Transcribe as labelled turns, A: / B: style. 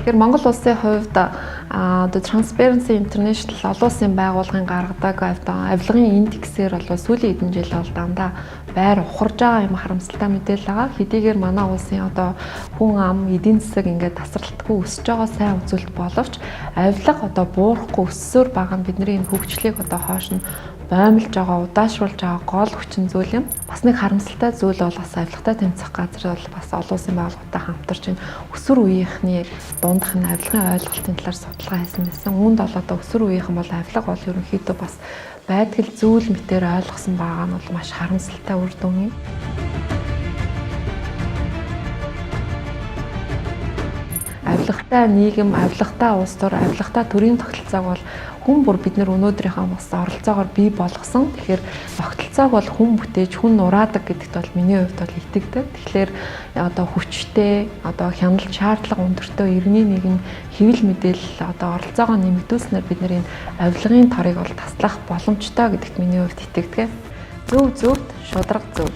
A: Тэгэхээр Монгол улсын хувьд одоо Transparency International олон улсын байгууллагын гаргадаг авилгын индексээр бол сүүлийн хэдэн жил бол дандаа байр ухарж байгаа юм харамсалтай мэдээлэл байгаа. Хэдийгээр манай улсын одоо хүн ам, эдийн засаг ингээд тасралтгүй өсөж байгаа сайн үзүүлэлт боловч авилга одоо буурахгүй өссөөр байгаа нь бидний энэ хөгжлийг одоо хойш нь боомлж байгаа, удаашруулж байгаа гол хүчин зүйл юм. Бас нэг харамсалтай зүйл бол бас авилгатай тэмцэх газар бол бас олон улсын байгууллагатай хамтарч энэ өсвөр үеийнхний дундах нь авилгын ойлголтын талаар судалгаа хийсэн байсан. Үүнд бол одоо өсвөр үеийнхэн бол авилга бол ерөнхийдөө бас байдгал зүйл мэтээр ойлгосон байгаа нь бол маш харамсалтай үр дүн юм. Авилгатай нийгэм, авилгатай улс төр, авилгатай төрийн тогтолцоог бол хүн бүр бид нар өнөөдрийнхөө бас оролцоогоор бий болгосон. Тэгэхээр тогтолцоог бол хүн бүтээж, хүн нураадаг гэдэгт бол миний хувьд бол итгэдэг. Тэгэхээр одоо хүчтэй, одоо хяналт шаардлага өндөртөө иргэний нийгэм хэвлэл мэдээлэл одоо оролцоогоо нэмэгдүүлснээр бид нар энэ авилгын торыг бол таслах боломжтой гэдэгт миний хувьд итгэдэг. Зөв зөвт, шударга зөв.